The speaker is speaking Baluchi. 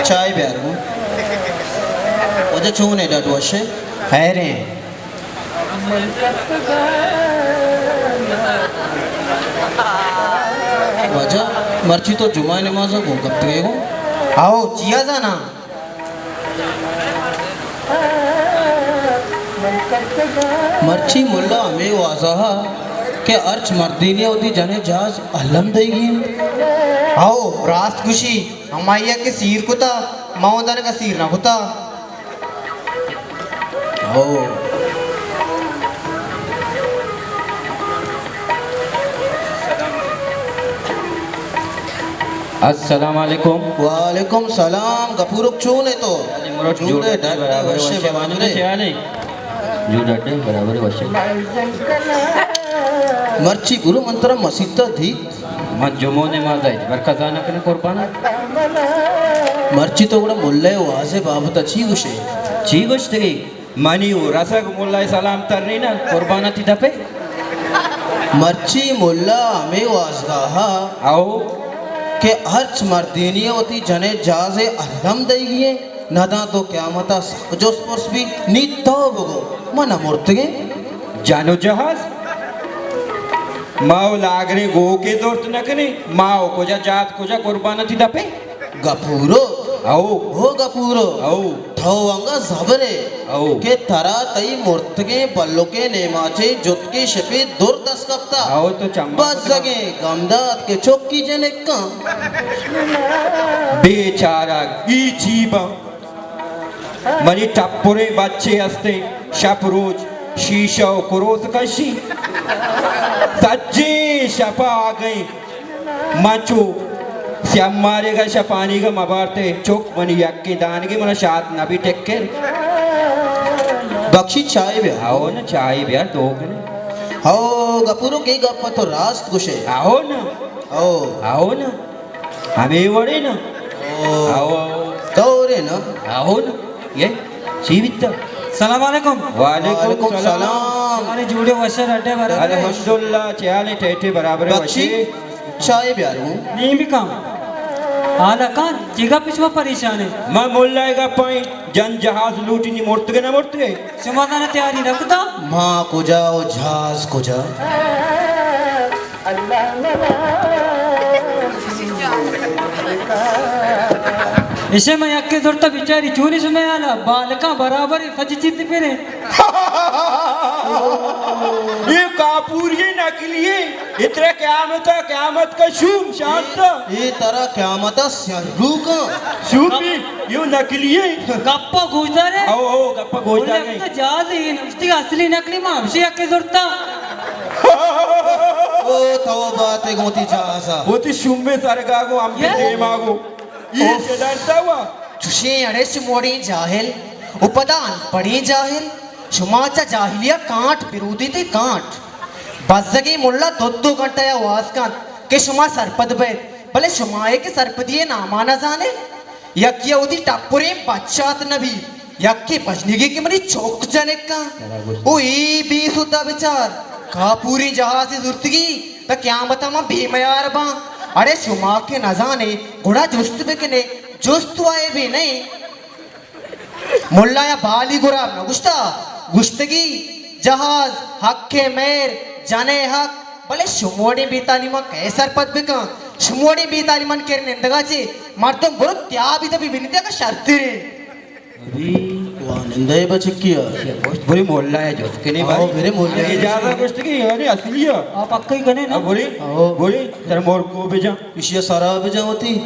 چائے بیار گوں۔ واجہ چون ئے، ڈاڈ وش ئے؟ خیر ایں۔ واجہ، مرچی تو جمعہ نماز ءَ گوں کپتگ ئے گوں؟ آؤ، چیا زاناں؟ مرچی ملا ہمے وازہ کہ ہرچ مردینے وتی جن ءِ جہاز الم دئیگی انت۔ آؤ، راست گوشی۔ ہمائی ءَ کہ سیر کتا، ما اوں دانکہ سیر نہ کتا۔ ہو۔ السلام علیکم۔ وعلیکم سلام۔ گپورک، چون ئے تو؟ علی مراد، جوڑ ئے، ڈاڈ ئے، برابر ئے، وش ئے، وش ئے، برابر ئے۔ چے حال ئے؟ جوڑ، ڈاڈ ئے، برابر ئے، وش ئے۔ مرچی گرو من ترا مسیت ءَ دیت۔ من جمعہ نماز ءَ ہچبر قضا نہ کناں قربان۔ مرچی تو گڑا ملا ءِ واز ءِ بابت ءَ چی گوش ئے؟ چی گوشتگی؟ منی و رسگ ملا ءِ سلام تریناں قربان، تئی دپ ءَ۔ مرچی ملا ہمے وازگاہ ءَ، او، کہ ہرچ مردینے ءَ وتی جن ءِ جہاز ءِ الم دئیگی انت۔ نداں تو قیامت ءَ سک جست پرس بی، نی تو بگو، ما نہ مرتگیں؟ جن و جہاز؟ ما و لاگریں گوکے زرت نہ کنیں، ما و کجا جات کجا قربان، تئی دپ ءَ؟ گپورو۔ او۔ او گپورو۔ او۔ تو انگا زبر ئے، او، کہ ترا تئی مرتگیں بلکیں نیماچے جتکے شپے در دست کپتا۔ او تو چمبا بزگیں گم دات کہ چکی جنکاں۔ بیچارہ ای چی باں؟ منی ٹپریں بچے ہستیں، شپ روچ شیشہ و کروس کشی۔ سجیں شپ آگئیں، من چو سیمارے گا شپانی گا مبارتے چک، منی یکیں دانگی منا شات نبی ٹکر۔ بخشی چائے بیا۔ ہاؤ نا، چائے بیا، دو کنے۔ ہاؤ، گپورو کے گپ تو راست گوشے۔ ہاؤ نا۔ ہاؤ۔ ہاؤ نا۔ ہمے وڑے نا۔ او۔ آؤ، آؤ۔ دورے نا۔ آؤ نا۔ یہ چی بیتا؟ سلام علیکم۔ وعلیکم وعلیکم سلام۔ سلام۔ ارے جوڑے وشے، رڈے برابر۔ الحمدللہ، چے حال ئے؟ ٹیٹے برابر ئے، بخشی، وشے۔ چائے بیار گوں۔ نی بکن۔ حالا کن، چی گپ شما پریشان ئے؟ ما ملا ءِ گپاں، جن جہاز لوٹی، نی مرتگے نہ مرتگے؟ شما زانا تیاری نہ کتا؟ ما کجا و جہاز کجا؟ ایشی ما یکے زرتا بیچاری، چونی شمئے حالا؟ بالکاں برابر سجی چیز پرے۔ یہ کاپوری نقلی ہے۔ اترے قیامت، قیامت کا شوم شانتا۔ اے ترا قیامت سیاہ روکاں۔ شومی، یو نقلی ہے۔ گپا گوشدار ئے؟ او، او، گپا گوشدار ئے۔ تو جہاز ہی نشتی، اصلی نقلی ما ہمشی یکے زرتا۔ او، تو بات ئے گوں تئی جہازا۔ وہ تئی شومیں سرگا گو، ہم یہ؟ دیما گو۔ یہ اوف۔ چدرتا ہوا؟ چوشیں اڑے شموڑیں جاہل، و پدا انپڑیں جاہل۔ شما چہ جاہلیا کانٹ برودیت ئے، کانٹ۔ بزگیں ملا دو دو گھنٹہ یا واز کنت کہ شما سرپد بیت، بلے شما اے کہ سرپدی ءِ ناما نہ زانے۔ یکے ءَ وتی ٹپریں بچ آت نہ بی، یکے بژنیگے کہ منی چک جنکاں۔ او اے بے سودا بچار، کاپوریں جہازے زرتگی، تہ قیامت ءَ من بے میار باں۔ اڑے شما کہ نہ زانے، گڑا جست بکنے، جست وائے بے نئے۔ ملا ءَ بالی گراب نہ گوشتا، گوشتگی جہاز حق ءِ مہر، جن ءِ حق، بلے شموڑیں بے تعلیماں کئے سرپد بکن؟ شموڑیں بے تعلیمان کر نندگا چے مردم برو تیابی تبی بنندے اگا شرتریں۔ ابھی وانندہ ءِ بچکی ءَ۔ بری ملا ءَ جست کنے آؤ، بھائی۔ برے ملا ءَ۔ اجازت گوشتگی یعنی اصلی ءَ۔ آپ پکا ہی کنے نا۔ بری، آؤ۔ بری، تر مور کو بجا۔ اشیا سرا بجا ہوتی۔